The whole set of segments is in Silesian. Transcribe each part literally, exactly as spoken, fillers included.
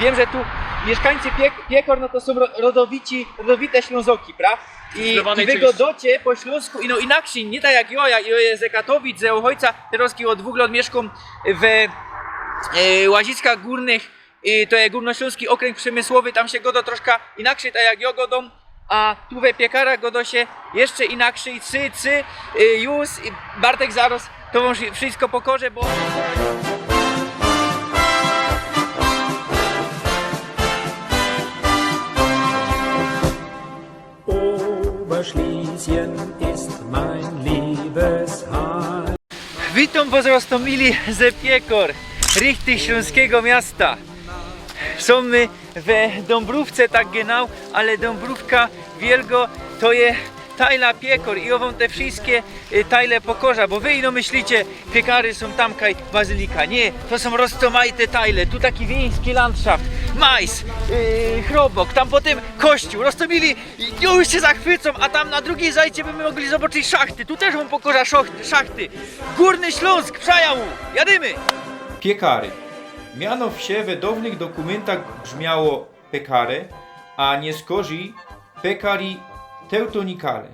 Wiym, że tu miyszkańcy Piek-, Piekŏr, no to sōm ro-, rodowici, rodowite Ślōnzoki, pra? I, i wy gŏdŏcie po ślōnsku, i no inakszyj, niy tak jak jŏ, jak jŏ je ze Katowic, ze Ôchojca, terŏz ôd dwōch lŏt miyszkōm we, e, Łaziskach Gōrnych, i to je Gōrnoślōnski Ôkręg Przemysłowy, tam sie gŏdŏ troszka inakszyj, tak jak jŏ gŏdōm, a tu we Piekarach gŏdŏ sie jeszcze inakszyj, cy, cy, y, już, i Bartek zarŏz to wōm wszysko pokŏże, bo Oberschlesien ist mein Liebesheim. Witōm wŏs, rostōmili, ze Piekŏr, richtig ślōnskigo miasta. Sōm my we Dōmbrōwce, tak genau, ale Dōmbrōwka Wielgo to je tajla Piekŏr i jŏ wōm te wszyjske, y, tajle pokŏżã, bo wy ino myślicie, Piekary sōm tam kaj bazylika. Niy, to sōm roztōmajte tajle, tu taki wiyjski landschaft, majs, y, chrobok, tam potym kościōł, roztōmili, i już sie zachwycōm, a tam na drugij zajcie by my mogli zobaczyć szachty, tu tyż wōm pokŏżã szocht-, szachty. Gōrny Ślōnsk, przajału, jadymy! Piekary. Miano wsie we dŏwnych dokōmyntach brzmiało Pekare, a niyskorzij Pekari Teutonicale.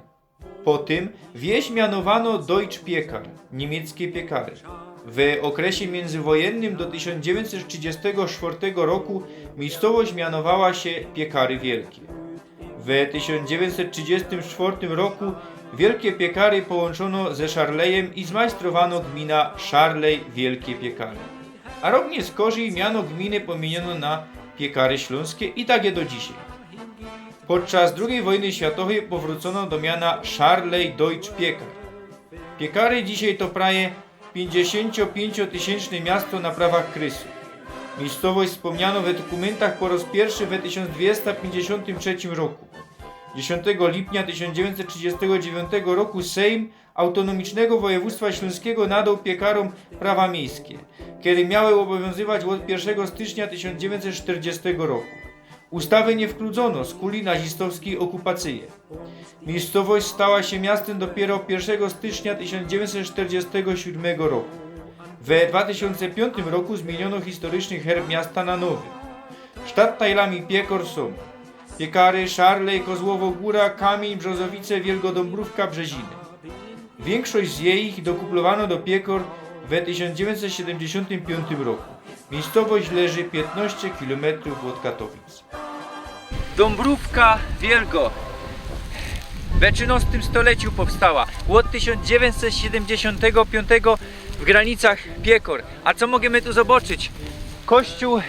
Potym wieś mianowano Deutsch Piekar, niemieckie Piekary. W ôkresie miyndzywojennym do tysiōnc dziewiyńćset trzidziestego sztwŏrtego roku miyjscowość mianowała sie Piekary Wielkie. W tysiōnc dziewiyńćset trzidziestym sztwŏrtym roku Wielkie Piekary połōnczono ze Szarlejym i zmajstrowano gmina Szarlej Wielkie Piekary. A rok niyskorzij miano gminy pōmiyniōno na Piekary Ślōnskie i tak je do dzisiej. Podczas drugij wojny światowyj powrōcono do miana Szarlej Deutsch Piekar. Piekary dzisiej to prawie piyńćdziesiōncio piyńciotysiynczne miasto na prawach krysu. Miyjscowość spōmniano we dokōmyntach po rŏz piyrszy we tysiōnc dwiesta piyńćdziesiōntym trzecim roku. Dziesiōntego lipnia tysiōnc dziewiyńćset trzidziestego dziewiōntego roku Sejm Autōnōmicznego Wojewōdztwa Ślōnskigo nadoł Piekarōm prawa miyjske, kere miały ôbōwiōnzywać ôd piyrszego stycznia tysiōnc dziewiyńćset sztyrdziestego roku. Ustawy niy wkludzono skuli nazistowskij ôkupacyje. Miyjscowość stała sie miastym dopiyro piyrszego stycznia tysiōnc dziewiyńćset sztyrdziestego siōdmego roku. We dwa tysiōnce piyōntym roku zmiyniono historycznie herb miasta na nowy. Sztadtajlami Piekŏr sōm Piekary, Szarlej, Kozłowo Gōra, Kamiyń, Brzozowice, Wielgo Dōmbrōwka, Brzeziny. Wiynkszość z nich dokuplowano do Piekŏr we tysiōnc dziewiyńćset siedymdziesiōntym piyōntym roku. Miyjscowość leży piytnŏście kilometrōw ôd Katowic. Dōmbrōwka Wielgo we trzynŏstym stoleciu powstała. Ôd tysiōnc dziewiyńćset siedymdziesiōntego piyōntego w granicach Piekŏr. A co możymy tu zobaczyć? Kościōł,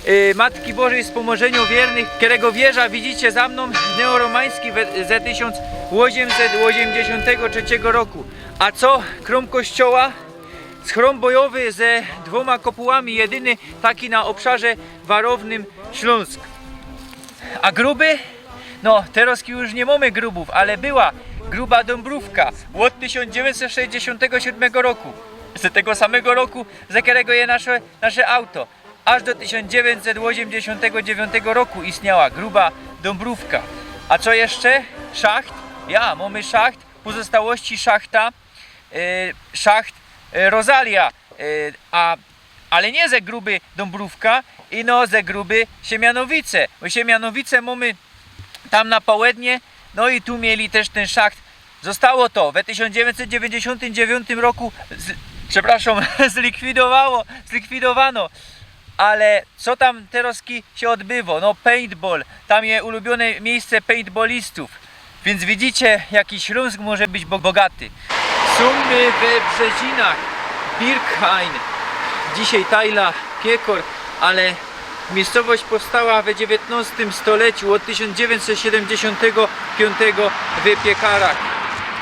y, Matki Bożej Wspōmożyniŏ Wiernych, kerego wieża widzicie za mnōm, neoromański we, ze tysiōnc ôziymset ôziymdziesiōntego trzecego roku. A co krōm kościoła? Schron bojowy ze dwōma kopułami, jedyny taki na ôbszarze warownym Ślōnsk. A gruby? No, terŏz już niy mōmy grubōw, ale była gruba Dōmbrōwka ôd tysiōnc dziewiyńćset szestdziesiōntego siōdmego roku. Z tego samego roku, ze kerego je nasze, nasze auto. Aż do tysiōnc dziewiyńćset ôziymdziesiōntego dziewiyntego roku istniała gruba Dōmbrōwka. A co jeszcze? Szacht? Ja, mōmy szacht, pozostałości szachta, e, szacht, e, Rozalia, e, a, ale niy ze gruby Dōmbrōwka, ino ze gruby Siemianowice. Bo Siemianowice mōmy tam na połednie, no i tu mieli tyż tyn szacht. Zostało to we tysiōnc dziewiyńćset dziewiyńćdziesiōntym dziewiyntym roku z-, przepraszōm, zlikwidowało, zlikwidowano. Ale co tam terŏzki sie ôdbywŏ? No, paintball. Tam je ulubiōne miyjsce paintballistōw. Wiync widzicie, jaki Ślōnsk może być bo-, bogaty. Sōm my we Brzezinach, Birkhain. Dzisiej tajla Piekŏr, ale miyjscowość powstała we dziewiyntnŏstym stoleciu, ôd tysiōnc dziewiyńćset siedymdziesiōntego piōntego we Piekarach.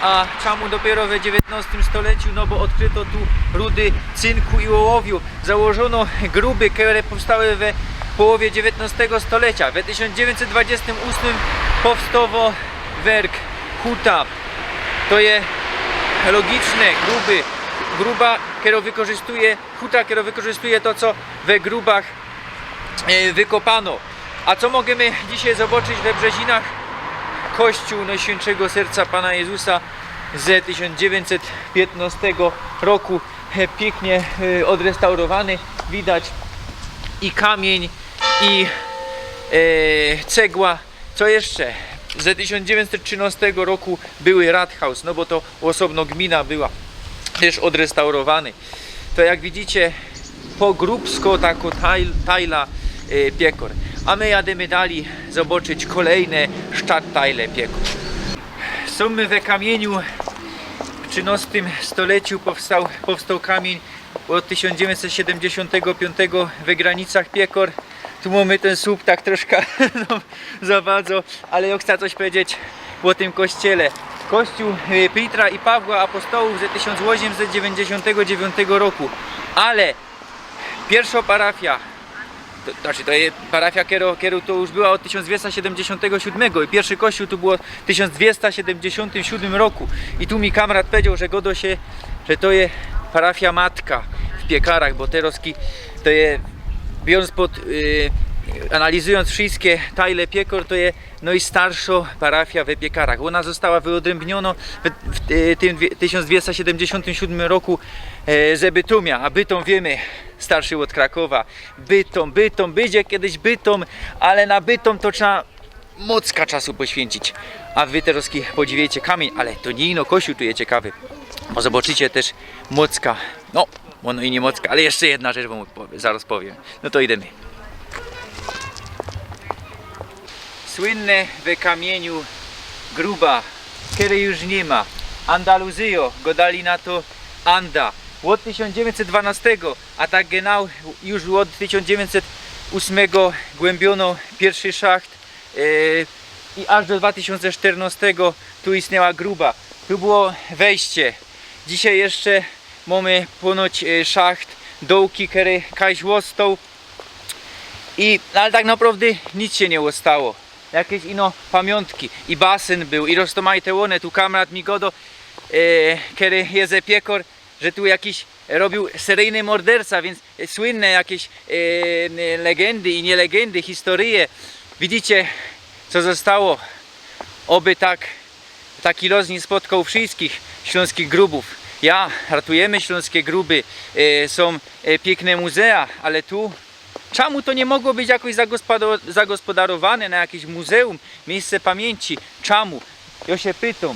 A czymu dopiyro we dziewiyntnŏstym stoleciu? No bo ôdkryto tu rudy cynku i ôłowiu. Założono gruby, kere powstały we połowie dziewiyntnŏstego stolecia. We tysiōnc dziewiyńćset dwadziestym ôsmym powstŏwŏ werk, huta. To je logiczne, gruby, gruba, kero wykorzystuje, huta, kero wykorzystuje to, co we grubach, e, wykopano. A co możymy dzisiej zobaczyć we Brzezinach? Kościōł Nojświyńtszego Serca Pana Jezusa ze tysiōnc dziewiyńćset piyntnŏstego roku. E, piyknie, e, ôdrestaurowany, widać i kamiyń, i e, cegła. Co jeszcze? Ze tysiōnc dziewiyńćset trzynŏstego roku były Rathaus, no bo to ôsobno gmina była, tyż ôdrestaurowane. To jak widzicie, po grubsko tako tajl, tajla e, Piekŏr. A my jadymy dalij zobaczyć kolejne Stadtteile Piekŏr. Sōm my we Kamiyniu. W trzynŏstym stoleciu powstał, powstał kamiyń ôd tysiōnc dziewiyńćset siedymdziesiōntego piōntego we granicach Piekŏr. Tu mōmy tyn słup tak troszka no, za bardzo, ale jŏ chcã coś pedzieć ô tym kościele. Kościół e, Piotra i Pawła Apostołōw ze tysiōnc ôziymset dziewiyńćdziesiōntego dziewiōntego roku. Ale piyrszŏ parafia, to, znaczy to je parafia, kero, kero to już była ôd tysiōnc dwiysta siedymdziesiōntego siódmego i piyrszy kościół tu było tysiōnc dwiysta siedymdziesiōntym siódmym roku. I tu mi kamrat pedział, że gŏdŏ sie, że to je parafia matka w Piekarach, bo terŏzki to je, biorōnc pod, e, analizujōnc wszyjske tajle Piekŏr, to je nojstarszŏ parafia we Piekarach. Ôna została wyodrymbniōnŏ w, w e, tym dwie- tysiōnc dwiysta siedymdziesiōntym siódmym roku e, ze Bytōmia, a Bytōm wiymy, starszy ôd Krakowa. Bytōm, Bytōm, bydzie kedyś Bytōm, ale na Bytōm to trzeba mocka czasu poświyńcić. A wy terŏzki podziwiycie kamiyń, ale to niy ino kościół tu je ciekawy. Bo zobaczycie tyż mocka, no, ôno i niy mocka, ale jeszcze jedna rzecz wōm powie, zarŏz powiym. No to idymy. Słynne we Kamiyniu gruba, kerej już niy ma. Andaluzyjŏ, gŏdali na to Anda. Ôd tysiōnc dziewiyńćset dwanŏstego, a tak genau już ôd tysiōnc dziewiyńćset ôsmego głymbiōno piyrszy szacht e, i aż do dwa tysiōnce sztyrnŏstego tu istniała gruba. Tu było wejście. Dzisiej jeszcze mōmy pōnoć e, szacht, dołki, kery kajś ôstoł. I, no, ale tak naprŏwdy nic sie niy ôstało. Jakeś ino pamiōntki. I basyn bōł, i roztōmajte ône. Tu kamrat mi gŏdŏ, e, kery je ze Piekŏr, że tu jakiś robiył seryjny morderca, wiyns słynne jakeś e, legendy i niy legendy, historyje. Widzicie, co ôstało? Ôby tak, taki los niy spotkoł wszyjskich ślōnskich grubōw. Ja, ratujymy ślōnske gruby, e, sōm e, piykne muzea, ale tu Czamu to niy mogło być jakoś zagospado- zagospodarowane na jakeś muzeum, miejsce pamiyńci? Czamu? Jŏ sie pytōm.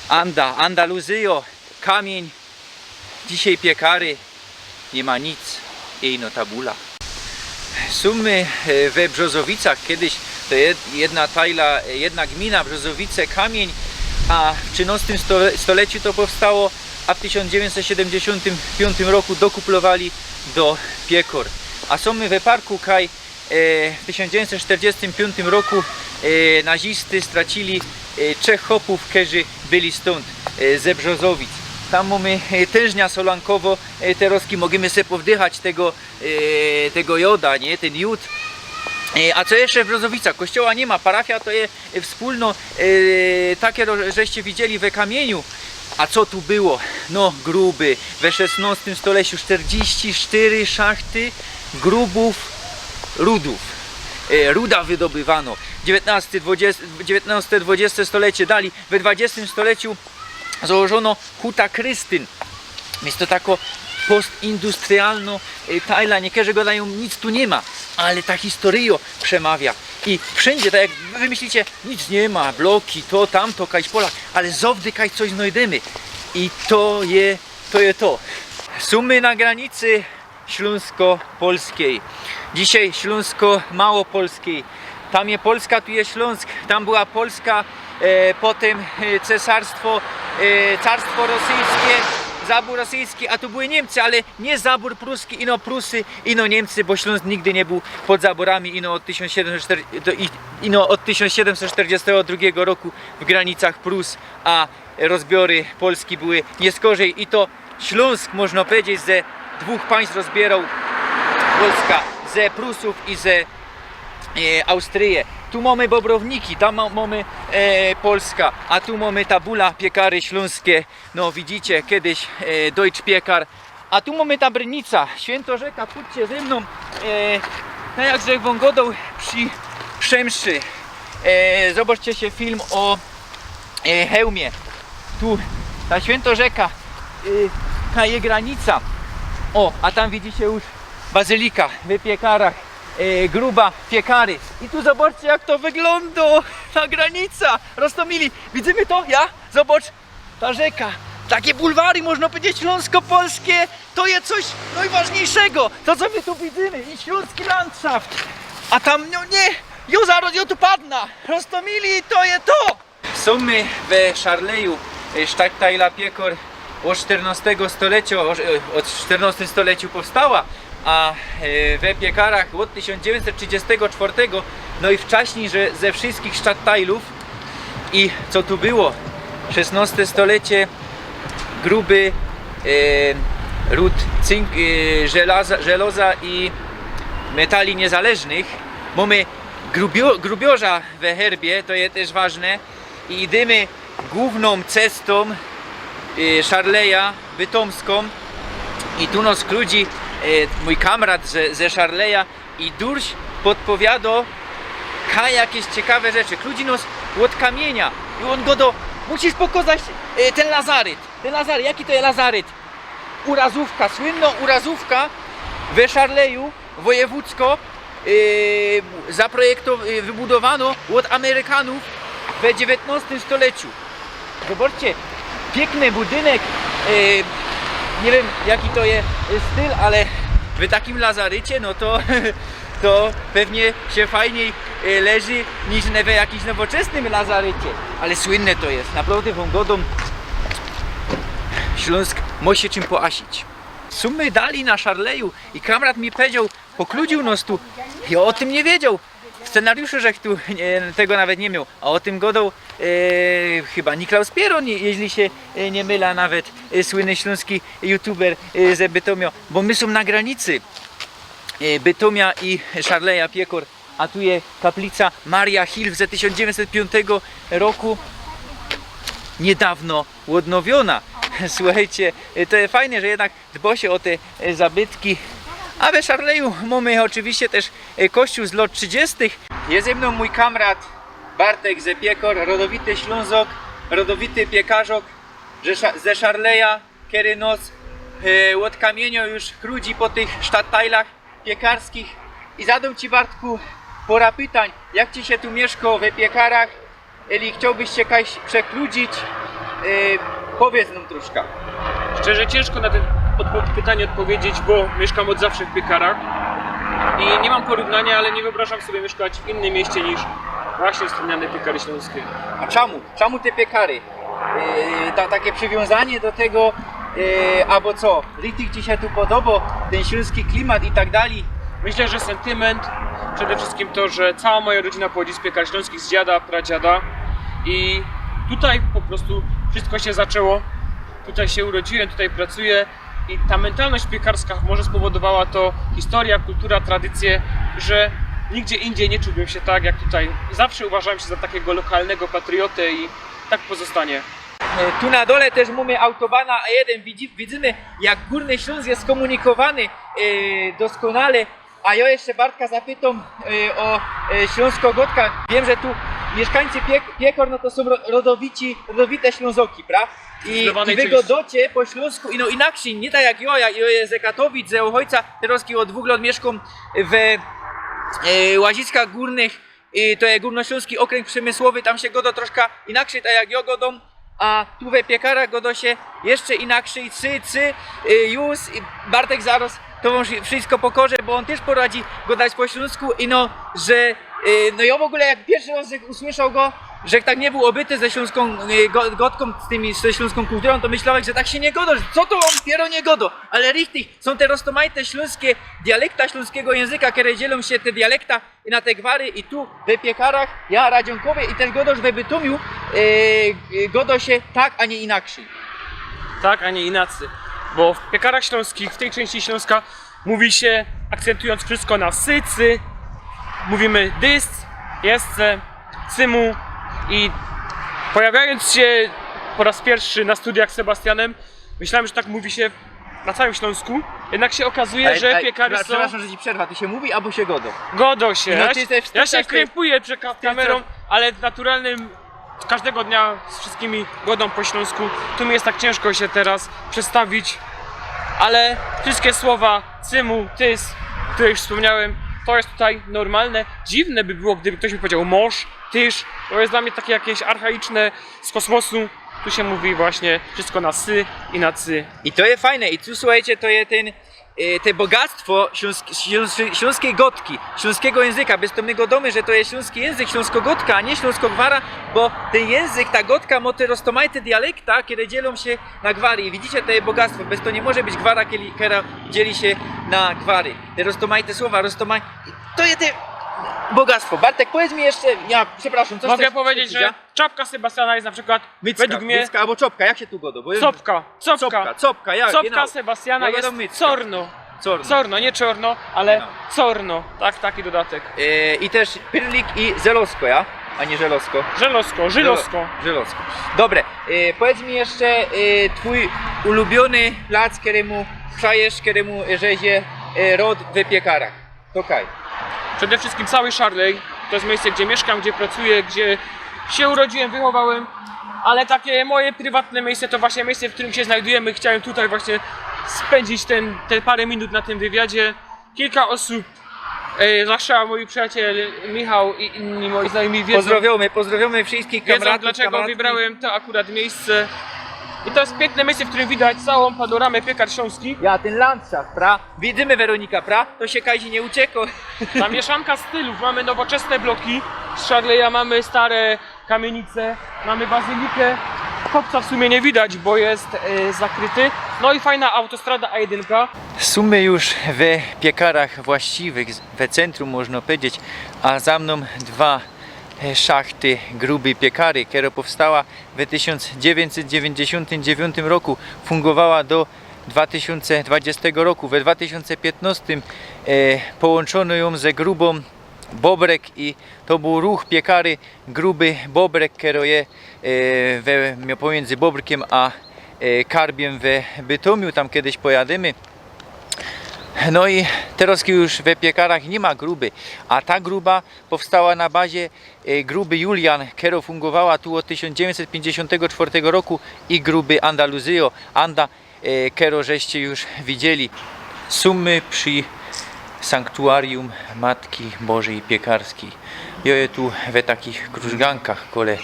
Anda, Andaluzyjŏ, kamiyń. Dzisiej Piekary, niy ma nic. Ino ta bula. Sōm my e, we Brzozowicach. Kedyś to jed- jedna tajla, e, jedna gmina, Brzozowice, kamiyń, a w trzynŏstym stole- stoleciu to powstało, a w tysiōnc dziewiyńćset siedymdziesiōntym piōntym roku dokuplowali do Piekŏr. A sōm my we parku, kaj e, w tysiōnc dziewiyńćset sztyrdziestym piōntym roku e, nazisty stracili e, trzech chopōw, kerzy byli stōnd, e, ze Brzozowic. Tam mōmy e, tynżnia solankowŏ, e, terŏzki możymy se powdychać tego, e, tego joda, niy? Tyn jōd. E, a co jeszcze w Brzozowicach? Kościoła niy ma, parafia to je e, wspōlno, e, take, ro- żeście widzieli we kamiyniu. A co tu było? No, gruby. We szesnŏstym stoleciu sztyrdziści sztyry szachty grubōw, rudōw. E, ruda wydobywano. Dziewiyntŏste, dwadzieste, dziewiyntŏste, dwadzieste stolecie dalij. We dwadziestym stoleciu założono huta Krystyn. Wiyns to tako postindustrialno e, tajla, niykerzy gŏdajōm, nic tu niy ma, ale ta historyjŏ przemawia. I wszyndzie, tak jak wy myślicie, nic niy ma, bloki, to, tamto, kajś pola, ale zŏwdy kajś coś znojdymy. I to je, to je to. Sōm my na granicy ślōnsko-polskij. Dzisiej ślōnsko-małopolskij. Tam je Polska, tu je Ślōnsk. Tam była Polska, e, potym e, cesarstwo, e, carstwo rosyjske, zabōr rosyjski, a tu były Niymcy, ale niy zabōr pruski, ino Prusy, ino Niymcy, bo Ślōnsk nigdy niy bōł pod zabōrami, ino ôd tysiōnc siedymset sztyrdziestego, do- i- ino ôd tysiōnc siedymset sztyrdziestego drugigo roku w granicach Prus, a rozbiory Polski były niy skorzyj i to Ślōnsk, można pedzieć, ze dwōch państw rozbiyroł Polska, ze Prusōw i ze e, Austryje. Tu mōmy Bobrowniki, tam mō- mōmy e, Polska, a tu mōmy ta bula, Piekary Ślōnske. No widzicie, kedyś e, Deutsch Piekar. A tu mōmy ta Brynica, Świynto Rzeka, pōdźcie ze mnōm. E, tak jak żech wōm gŏdoł przi, przi mszy. E, zobaczcie sie film ô e, Chełmie. Tu ta Świynto Rzeka, e, ta je granica. Ô, a tam widzicie już bazylika we Piekarach. e, Gruba, piekary. I tu zobaczcie, jak to wyglōndo, ta granica. Roztomili, widzymy to? Ja? Zobacz, ta rzeka. Takie bulwary, można powiedzieć, ślōnsko-polskie. To je coś nojważniyjszego. To, co my tu widzymy. I ślōnski landschaft. A tam, no niy, jo zarŏz, jo tu padnã. Roztomili, to je to. Sōm my we Szarleju, e, sztadtajla piekŏr ôd sztyrnŏstego stolecio, ôd, e, ôd sztyrnŏstym stoleciu powstała, a, e, we piekarach ôd tysiōnc dziewiyńćset trzidziestego czwartego, no i wczaśnij, że ze wszyjskich sztadtajlōw. I co tu było? Szesnŏste stolecie, Gruby, e, rud cynk, e, żelaza, żeloza i metali niezależnych. Mōmy grubio-, grubiŏrza we herbie, to je tyż ważne. I idymy głōwnōm cestōm, y, Szarleja, Bytōmskōm. I tu nŏs krudzi, y, mōj kamrat ze, ze Szarleja i durś podpowiadŏ kaj jakeś ciekawe rzeczy. Krudzi nŏs ôd kamiynia. I ôn gŏdŏ: „Musisz pokŏzać, y, tyn lazaryt. Tyn lazaryt, jaki to je lazaryt?” Urazōwka, słynno urazōwka we Szarleju, wojewōdzko, yy, zaprojekto-, yy, wybudowanŏ ôd Amerykanōw we dziewiyntnŏstym stoleciu. Zobaczcie, piykny budynek, yy, niy wiym, jaki to je, yy, styl, ale w takim lazarycie, no to, to pewnie sie fajnij, yy, leży niż ne-, we jakimś nowoczesnym lazarycie. Ale słynne to je, naprŏwdã wōm gŏdōm, Ślōnsk mŏ sie czym poasić. Sōm my dalij na Szarleju i kamrat mi powiedzioł, pokrudziōł nŏs tu. Jo ô tym niy wiedzioł. W scenariuszu żech tu niy, tego nawet niy mioł. A ô tym gŏdoł, e, chyba Niklaus Pieron, jeźli sie, e, niy mylã, nawet, e, słynny ślōnski youtuber, e, ze Bytōmio, bo my sōm na granicy, e, Bytōmia i Szarleja Piekŏr, a tu je kaplica Maria Hill ze tysiōnc dziewiyńćset piōntego roku, niydŏwno ôdnowiōnŏ. Słuchejcie, e, to je fajne, że jednak dbŏ sie ô te, e, zabytki. A we Szarleju mōmy ôczywiście tyż, e, kościōł z lŏt trzidziestych. Je ze mnōm mōj kamrat Bartek ze Piekŏr, rodowity Ślōnzok, rodowity piekarzok, że Sza-, ze Szarleja, kery nŏs, e, ôd kamiyniŏ już krudzi po tych sztadtajlach piekarskich. I zadōm ci, Bartku, pŏra pytań. Jak ci sie tu miyszkŏ we piekarach? Jeźli chciołbyś sie kajś przekrudzić, yy, powiydz nōm troszka. Szczerze, ciężko na to odpo-, pytanie odpowiedzieć, bo mieszkam od zawsze w Piekarach i nie mam porównania, ale nie wyobrażam sobie mieszkać w innym mieście niż właśnie wspomniane Piekary Śląskie. A czemu? Czemu te Piekary? Yy, ta, takie przywiązanie do tego, yy, abo co? Richtig ci sie tu podobo, tyn ślōnski klimat i tak dalij? Myślę, że sentyment, przede wszystkim to, że cała moja rodzina pochodzi z Piekar Śląskich, z dziada, pradziada. I tutaj po prostu wszystko się zaczęło. Tutaj się urodziłem, tutaj pracuję i ta mentalność piekarska może spowodowała to, historia, kultura, tradycje, że nigdzie indziej nie czułbym się tak jak tutaj. Zawsze uważałem się za takiego lokalnego patriotę i tak pozostanie. E, tu na dole tyż mōmy autobana A jedyn. Widzi-, widzymy, jak Górny Ślōnsk je skōmunikowany, e, doskonale. A jo jeszcze Bartka zapytōm, e, ô, e, ślōnskŏ gŏdka. Wiym, że tu miyszkańcy Piek-, Piekŏr, no to sōm ro-, rodowici, rodowite Ślōnzoki, pra? I, zdecydowanie i wy gŏdŏcie po ślōnsku, i no inakszyj, niy tak jak jo, jo je ze Katowic, ze Ôchojca, terŏz ôd dwōch lŏt miyszkōm we, e, Łaziskach Górnych, i to je Górnośląski Okręg Przemysłowy, tam sie gŏdŏ troszka inakszyj, tak jak jo gŏdōm, a tu we Piekarach gŏdŏ sie jeszcze inakszyj, cy, cy, y, już, i Bartek zarŏz to wōm wszysko pokŏże, bo ôn tyż poradzi gŏdać po ślōnsku i no, że, y, no jo w ôgōle jak piyrszy rŏz usłyszoł go, że tak niy bōł ôbyty ze ślōnską, y, gŏ-, gŏdkōm, z tymi, ze ślōnską kulturōm, to myśloł, że tak sie niy gŏdŏ, że co to ôn dopiyro niy gŏdŏ, ale richtig, sōm te roztōmajte ślōnskie dialekta ślōnskigo jynzyka, kere dzielōm sie te dialekta i na te gwary, i tu we Piekarach, ja, Radziōnkowie, i tyż gŏdŏ, że we Bytōmiu, e, e, gŏdŏ sie tak, a niy inakszyj. Tak, a niy inakszyj. Bo w Piekarach Śląskich, w tej części Śląska, mówi się, akcentując wszystko na sy, cy, mówimy dys, jeszcze, cymu. I pojawiając się po raz pierwszy na studiach z Sebastianem, myślałem, że tak mówi się na całym Śląsku, jednak się okazuje, że Piekary są... Przepraszam, że ci przerwã, ty sie mōwi abo sie gŏdŏ? Gŏdŏ się. No, ja się, ja się krępuję przed ka-, kamerą, ale w naturalnym, każdego dnia z wszystkimi gŏdōm po ślōnsku. Tu mi jest tak ciężko się teraz przedstawić, ale wszystkie słowa cymu, tys, które już wspomniałem, To jest tutaj normalne. Dziwne by było, gdyby ktoś mi powiedział morz, tyż. To jest dla mnie takie jakieś archaiczne z kosmosu. Tu się mówi właśnie wszystko na sy i na cy. I to je fajne. I tu, słuchejcie, to je tyn, e, te bogactwo ślōnsk, ślōnsk, ślōnskij godki, ślōnskigo jynzyka. Bez to my godōmy, że to je ślōnski jynzyk, ślōnsko godka, a niy ślōnsko gwara, bo tyn jynzyk, ta godka mŏ te roztōmajte dialekta, kere dzielōm sie na gwary. I widzicie, to je bogactwo. Bez to niy może być gwara, kere, kera dzieli sie na gwary. Te roztōmajte słowa, roztōmaj... To je te bogactwo. Bartek, powiedz mi jeszcze, ja przepraszam, coś Mogę coś- powiedzieć, coś- że czapka Sebastiana jest na przykład Mycka, według mnie mycka albo czopka, jak sie tu godo? Bo je- Copka, copka, Copka, copka, ja, copka genau. Sebastiana Ja jest gadam mycka. Corno. Corno. Corno, nie czorno, ale Genau. Corno. Tak, taki dodatek. E, I też pyrlik i zelosko, ja? A nie żelozko. Żelozko, żelozko. Żelozko. Dobre, e, powiedz mi jeszcze e, twój ulubiony plac, keremu szajesz, keremu rzezie e, rod we piekarach. To kaj. Przede wszystkim cały Szarlej. To jest miejsce, gdzie mieszkam, gdzie pracuję, gdzie się urodziłem, wychowałem. Ale takie moje prywatne miejsce to właśnie miejsce, w którym się znajdujemy. Chciałem tutaj właśnie spędzić ten, te parę minut na tym wywiadzie. Kilka osób, e, zwłaszcza mój przyjaciel Michał i inni moi znajomi wiedzą, Pozdrowimy, pozdrowimy wszystkich wiedzą kamratów, dlaczego kamratki. Wybrałem to akurat miejsce. I to jest piękne miejsce, w którym widać całą panoramę piekar śląskich. Ja, ten landschaf, pra? Widzimy, Weronika, pra? To się kazi nie uciekło. Ta mieszanka stylów, mamy nowoczesne bloki, z Szarleja mamy stare kamienice, mamy bazylikę. Kopca w sumie nie widać, bo jest e, zakryty. No i fajna autostrada A jedynka. Sumy już we piekarach właściwych, we centrum można powiedzieć, a za mną dwa e, szachty gruby piekary, która powstała w tysiōnc dziewiyńćset dziewiyńćdziesiōntym dziewiōntym roku, fungowała do dwa tysiōnce dwudziestego roku. We dwa tysiōnce piytnostym e, połōnczōno jōm ze grubōm Bobrek i to bōł ruch piekary gruby Bobrek, kero je e, we, pomiędzy Bobrkiem a e, Karbiem we Bytomiu, tam kiedyś pojadymy. No i terŏz już we piekarach niy ma gruby, a ta gruba powstała na bazie e, gruby Julian, kero fungowała tu ôd tysiōnc dziewiyńćset piyńćdziesiōntego czwortego roku i gruby Andaluzyjo, Anda, e, kero żeście już widzieli. Sumy przi sanktuarium Matki Bożej Piekarskij. Jŏ je tu we takich krużgankach kole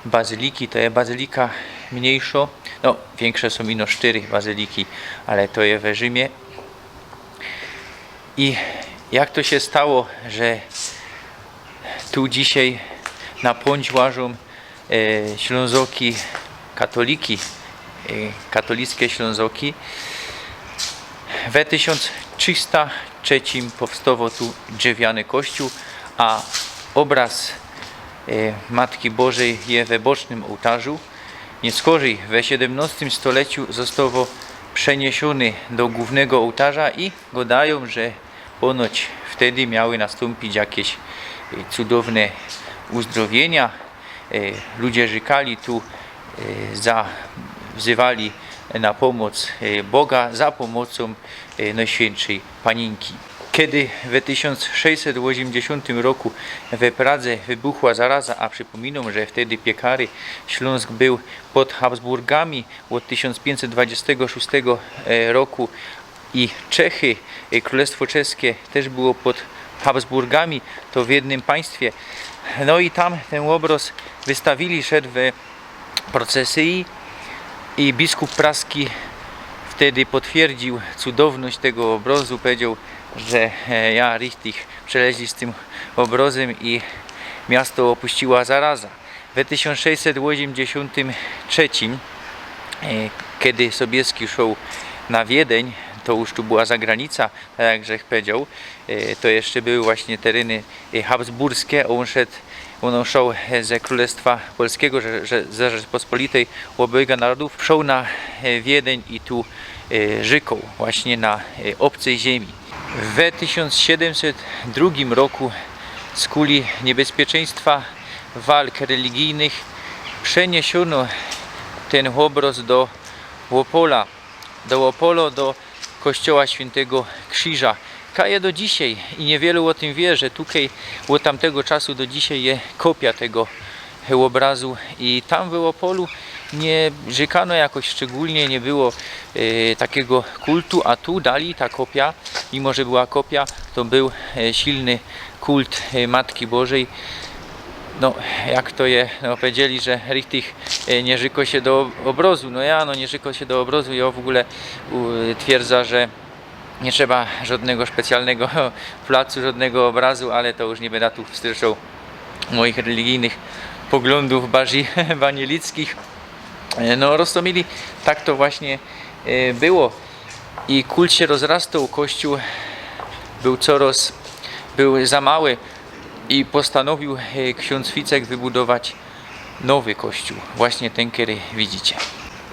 bazyliki, to je bazylika mniejszŏ, no wiynkszŏ sōm ino sztyry bazyliki, ale to je we Rzimie. I jak to sie stało, że tu dzisiej na pōndź łażōm e, Ślōnzoki katoliki, e, katolickŏ Ślōnzoki. We tysiōnc trzysta trzecim powstŏwoł tu drzewiany kościōł, a ôbrŏz e, Matki Bożej je we bocznym ôłtarzu. Niyskorzij we siedymnŏstym stoleciu zostało przeniesiōny do głōwnego ôłtarza i godajōm, że ponoć wtedy miały nastōmpić jakeś e, cudowne uzdrowienia. E, ludzie rzykali tu, e, za, wzywali na pōmoc e, Boga za pōmocōm e, Nojświyntszyj Paninki. Kedy we tysiōnc sześćset ôziymdziesiōntym roku we Pradze wybuchła zaraza, a przipōminōm, że wtedy piekary Ślōnsk bōł pod Habsburgami ôd tysiōnc piyńćset dwudziestego szōstego e, roku i Czechy, e, Krōlestwo Czeskie tyż było pod Habsburgami, to w jednym państwie. No i tam tyn ôbrŏz wystawiyli, szedł we procesyji i biskup praski wtedy potwierdził cudowność tego ôbrŏzu, powiedzioł, że e, ja richtig przeleźli z tym ôbrŏzym i miasto ôpuściła zaraza. We tysiōnc sześćset ôziymdziesiōntym trzecim, e, kedy Sobieski szoł na Wiedeń, to już tu była zagranica, tak jak żech powiedzioł, e, to jeszcze były właśnie tereny e, habsburskie, a ôn szedł, ôn szoł e, ze Krōlestwa Polskigo, że, że, ze Rzeczpospolitej, ôbojga narodōw, szoł na e, Wiedeń i tu e, rzykōł właśnie na e, ôbcyj ziemi. We tysiōnc siedymset drugim roku skuli niebezpieczeństwa walk religijnych przeniesiōno tyn ôbrŏz do Ôpola, do Ôpolo, do kościoła Świyntego Krziża. Kaj je do dzisiej i niywielu ô tym wiy, że tukej ôd tamtego czasu do dzisiej je kopia tego ôbrŏzu i tam we Ôpolu Nie rzykano jakoś szczególnie, nie było e, takigo kultu, a tu dali ta kopia, mimo że była kopia, to bōł e, silny kult e, Matki Bożyj. No, jak to je, no, pedzieli, że richtig e, nie rzyko sie do ôbrazu. No ja, no, nie rzykōm sie do ôbrazu, jo w ogōle u, twierdza, że nie trzeba żodnego specjalnego placu, żodnego ôbrazu, ale to już nie byda tu wstrzyczoł moich religijnych poglōndōw, bardzij ewanielickich. E, No, roztōmili, tak to właśnie e, było. I kult sie rozrastoł, kościōł bōł coroz, bōł za mały i postanowiōł e, ksiōndz Ficek wybudować nowy kościōł, właśnie tyn, kery widzicie.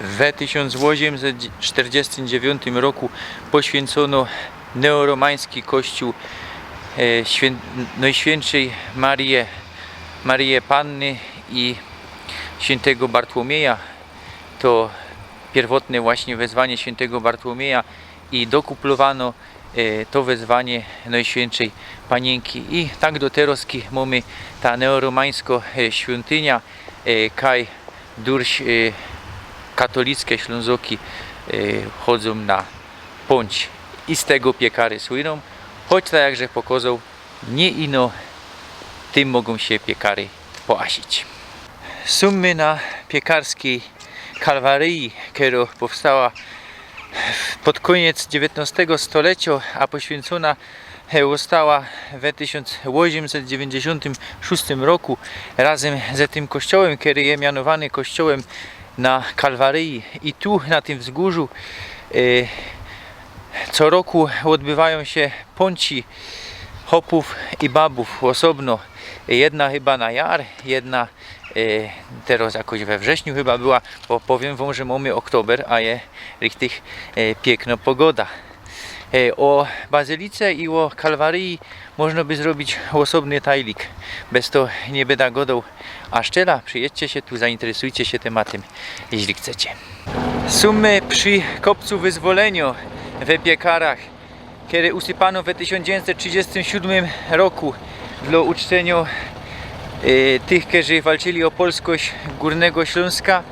We tysiōnc ôziemset sztyrdziestym dziewiōntym roku poświyncōno neoromański kościōł e, świyn- Nojświyntszej Maryje, Maryje Panny i świyntego Bartłōmija. To piyrwotne właśnie wezwanie świyntego Bartłōmija i dokuplowano e, to wezwanie Nojświyntszej Paniynki. I tak do terozki mōmy ta neoromańsko e, świyntynia, e, kaj durś e, katolickŏ Ślōnzoki e, chodzōm na pōńć. I z tego piekary słynōm, choć tak jak żech pokozoł, nie ino tym mogōm sie piekary poasić. Sōm my na piekarskij Kalwaryji, kerŏ powstała pod kōniec dziewiyntnŏstego stolecŏ, a poświyncōna e, ôstała we tysiōnc ôziemset dziewiyńćdziesiōntym szōstym roku razym ze tym kościołym, kery je mianowany kościołym na Kalwaryji. I tu, na tym wzgōrzu, e, co roku ôdbywajōm sie pōnci chopōw i babōw ôsobno. Jedna chyba na jar, jedna e, terŏz jakoś we wrześniu chyba była, bo powiym wōm, że mōmy ôktober, a je richtig e, piykno pogoda. E, ô bazylice i ô Kalwaryji można by zrobić ôsobny tajlik. Bez to niy byda godoł aż tela. Przijydźcie sie tu, zainteresujcie sie tymatym, jeźli chcecie. Sōm my przi kopcu Wyzwoleniŏ we Piekarach, kery usypano we tysiōnc dziewiyńćset trzidziestym siōdmym roku dlŏ uczczyniŏ e, tych, kerzy walczyli ô polskość Gōrnego Ślōnska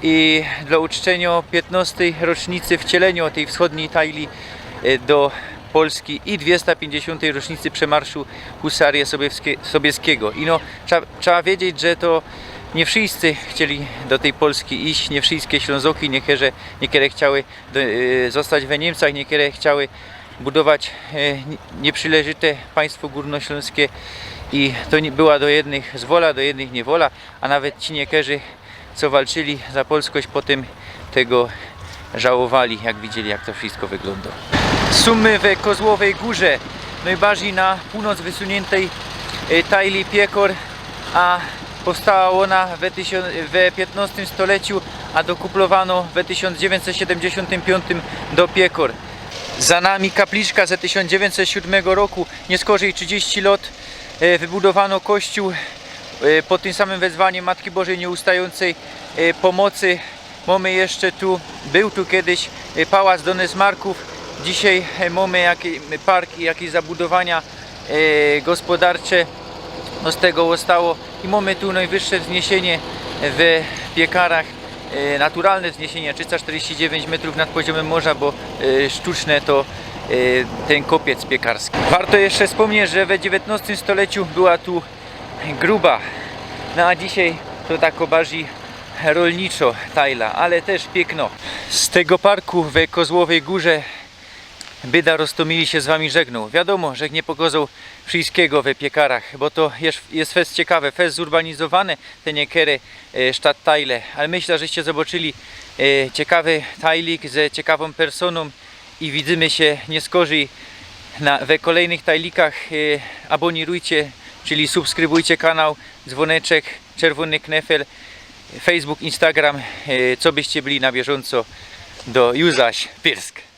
i dlŏ uczczyniŏ piytnŏstyj rocznicy wcieleniŏ tyj wschodnij tajli e, do Polski i dwiysta piyńćdziesiōntyj rocznicy przemarszu husarie Sobieski- Sobieskigo. I no, trzeba, trzeba wiedzieć, że to niy wszyjscy chcieli do tyj Polski iś, niy wszyjske Ślōnzoki, niykere, niykere chciały do, e, ôstać we Niymcach, niykere chciały budować e, niy- niyprzileżyte państwo gōrnoślōnskie i to niy- była do jednych zwola, do jednych niywola, a nawet ci niykerzy, co walczyli za polskość, potym tego żałowali, jak widzieli, jak to wszyjsko wyglōndŏ. Sōm my we Kozłowyj Gōrze, nojbardzij na pōłnoc wysunyntej e, tajli Piekŏr, a powstała ôna we, tysiōn- we piytnŏstym stoleciu, a dokuplowano we tysiōnc dziewiyńćset siedymdziesiōntym piyōntym do Piekŏr. Za nami kapliczka ze tysiōnc dziewiyńćset siōdmego roku, niyskorzij trzidziści lŏt e, wybudowano kościōł e, pod tym samym wezwanim Matki Bożej Nieustającej e, Pomocy. Mōmy jeszcze tu, bōł tu kedyś e, pałac Donesmarków. Dzisiej e, mōmy jaki- park i jakeś zabudowania e, gospodarcze. No, z tego ôstało. I mōmy tu nojwyższe wzniesienie we Piekarach. E, naturalne wzniesienie, trzysta sztyrdziści dziewiyńć metrōw nad poziōmym morza, bo e, sztuczne to e, tyn kopiec piekarski. Warto jeszcze spōmnieć, że we dziewiyntnŏstym stoleciu była tu gruba. No a dzisiej to tako bardzij rolniczŏ tajla, ale tyż piykno. Z tego parku we Kozłowyj Gōrze byda Roztōmili sie z wami żegnōł. Wiadōmo, że niy pokozoł wszyjskigo we Piekarach, bo to je, je fest ciekawe, fest zurbanizowane, te niykery e, sztattajle. Ale myśla, żeście zobaczyli e, ciekawy tajlik ze ciekawōm personōm i widzymy sie niyskorzij na, we kolejnych tajlikach. E, abōnirujcie, czyli subskrybujcie kanał, dzwōneczek, czerwōny knefel, Facebook, Instagram, e, co byście byli na bieżōnco. Do juzaś, pyrsk.